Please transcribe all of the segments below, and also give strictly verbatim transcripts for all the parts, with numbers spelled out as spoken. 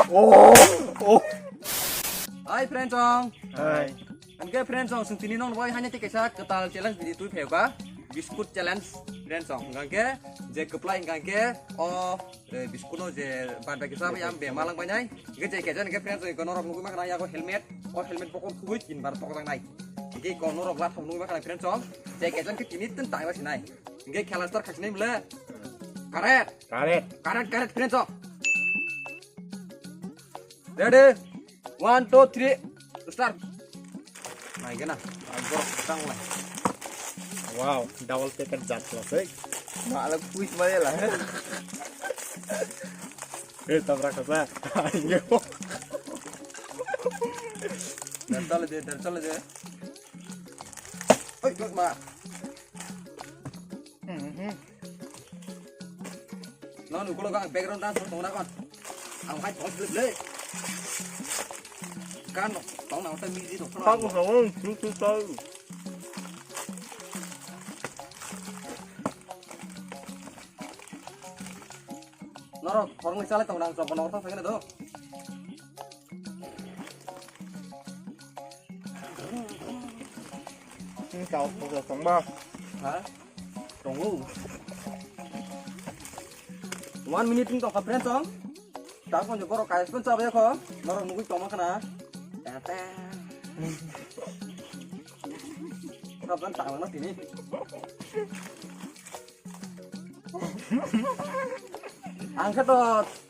Oh, oh. Hi friends song. Hi. Hingke friends song, sung tini nong boy hanya tike sa ketal challenge video tui pheo ka. Biscuit challenge friends song. Hingke je keplai hingke o, eh, biscuit no je bad baki sa yang be malang banyak. Hingke je kejan hingke friends song, kono rok nugui makna yago helmet. O helmet pokok tugui tin bar pokok nai. Hingke kono rok la thong nugui makna friends song. Je kejan ke tini tin tang sinai. Hingke khela start khasnai mle. Karet. Karet. Karet, karet, friends, oh. Ready? One, two, three, start. Nai gana, ang borok tang lai. Wow, double packet jat plus, eh. Ma, ala quiz ma ya la. Eh, tabra kasa. Ayo. Dan chale de, dan chale de. Oi, good ma. Mhm. No, no, ukulok ang background dance tong na kon. Ang hai tong le le. Kan tong na ta music tong. Tong na. Norok, kormo sale tong na, tong na, tong na do. Ini kau kau tong ba. Ha? Tongo. One minute ni tongkha friends song. Tamo ni borok kaya spon chabai kho. Norok nugui tongma khana. Tete. Sabdan tangma tini. Ang khe to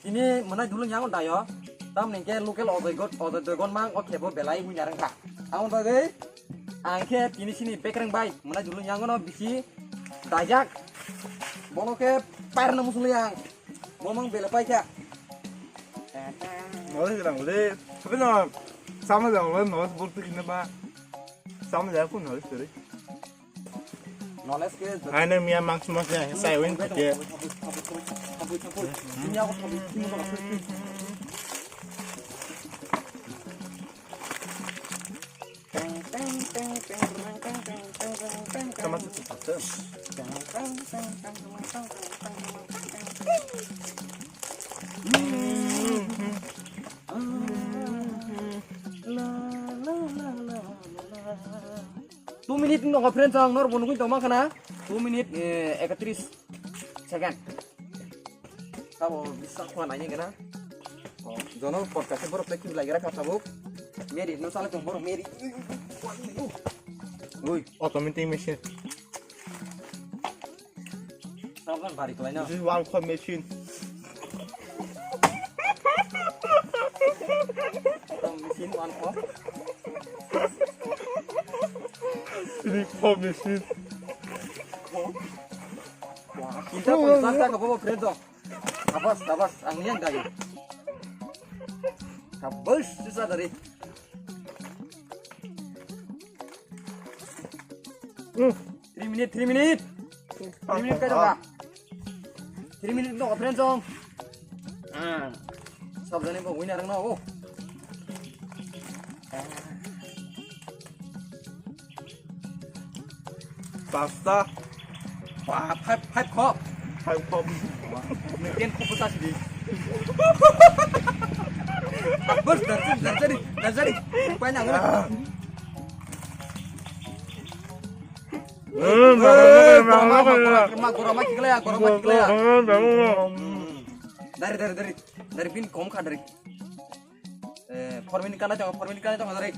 tini mwnai dulung yang dayo. Tamni ke local Ojoy Gon, Ojoy Dogon mang o khebo belai hui narang kha. Ang bagwi ang khe tini sini bekreng bai mwnai dulung yang no bisi dajak. Bono khe parna musuli ang. Bo mang bela pai kha. Nolai jang le. Tapi no sama jang le no burtu kine ba. Sama jang kun nolai seri. Knowledge ke Hai nang mia max max ya sai win thake. Dunia ko thabu, dunia ko thabu. Sama tu tu tu. Two minute ni nokha friends ang nor bo nugui tongma khana. Two minute, eh, ekatris second. Sabo bisa khwa nai gana. Oh, jono podcast borok teki lai gara kap sabo. Meri no sala tong borok meri. Ui, automatic machine. Sabran bari kelaina. This is one for machine. Machine one for. Ini for machine. Wah, kita pun sangka ke bawa friend dong. Tabas, tabas, ang yang dagi. Tabas, susah dari. Hmm. Three minute, three minute. Three minute kaisa ba. Three minute no friend song. Ah. Sab jani bo winner no. Pasta. Wah, five, five cup. Five cup. Wah, mungkin cup besar sih. Bos, dari sini, dari sini, dari sini. Banyak. Dari, dari, dari, dari bin kom kha dari. Eh, four minute kana chong, four minute kana chong dari.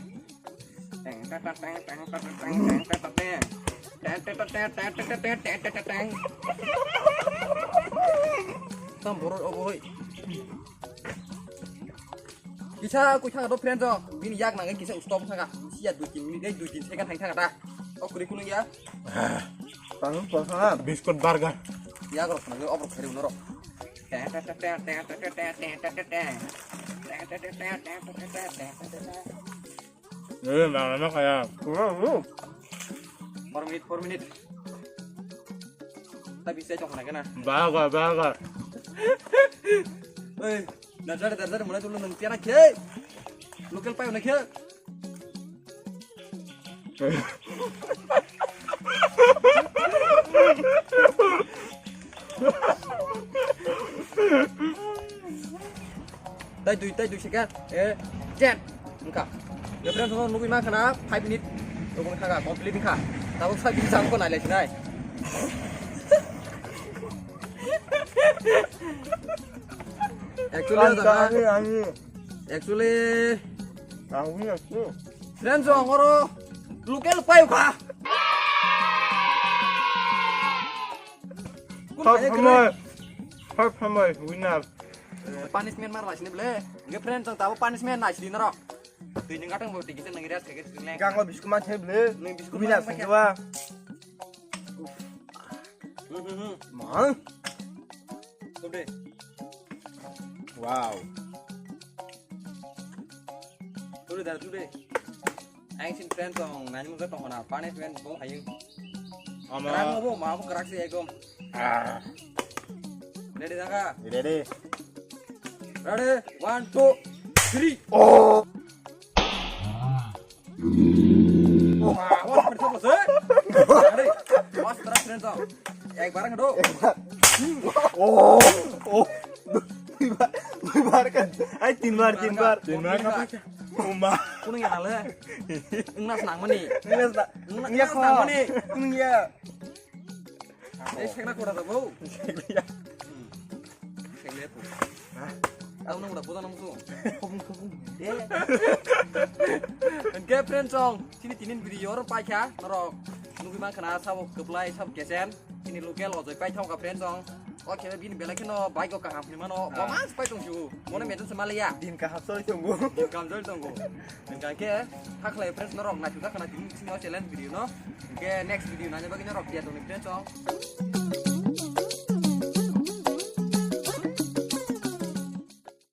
Tam borok obo hoi. Kisa kui thang do friend jo. Bini yak nang kisa stop thang. Sia dui tin minute, dui tin second thang thang ta. O kuri kunu ya. Tang ko ha. Biscuit burger. Yak rok nang obrok khari unorok. Eh, mana kaya? Four minute, four minute. Tapi saya cok nak kena. Baga, baga. Oi, nazar, nazar, mulai dulu nang tiana ke. Local pai nak ke. Tai dui, tai dui second. Eh, jen. Wngkha. Friends, no nugui mankha na five minute. Tobong thangkha, complete wngkha. Tabuk five minute jang ko nailai sinai. Actually, Ang jaga, ang ang. Actually, Ang ang. Friends, ang oro local payu kha. Kun Hap kaya hamai. Kiri? Hap hamai, winner. Punishment mar laisini ble. Nge friend, tang tabo punishment naisini norok. Tui nung atang bo tikisa nang ria sekit nang. Gang lo bisku man se ble. Nung bisku Winner man se se. Wa. Hmm, hmm, hmm. Mang. Tude. Wow. Tude dar tude. Ang sin friend tong, nani mungka tong na, punishment bo hayung. Ama. Kerang bo, ma bo kerak si ekdom. Ah. Ready dah kak? Ready. Ready, one, two, three. Oh. Wah, wah, percaya bos, eh? Ready, mas terus friend tong. Ek barang do. Oh, oh. Dui bar, dui bar kan. Ai, tin bar, tin bar. Tin bar kan. Uma. Kuning ya nale. Engnas nang mani. Engnas na. Engnas nang mani. Kuning ya. Eh, sekna kora da bo. Sekna ya. Sekna ya. Tau nang udah bodoh nang tu. Kobong, kobong. Oke, friend song. Sini tinin video oro paikha. Norok. Nugui mankha na sabo keplai, sabo kesen. Sini local ojoi pai thong ka friend song. O khe bini belai kheno bike o kaham hinwi mano. Ah. Bo mas pai tong ju. Mono medan se malaya. Din kaham soi tongo. Din kaham soi tongo. Hingka khe hakhlai friends norok naithok kha na tini sini o challenge video no. Hingke next video nani bagwi norok tiya tongni friends song.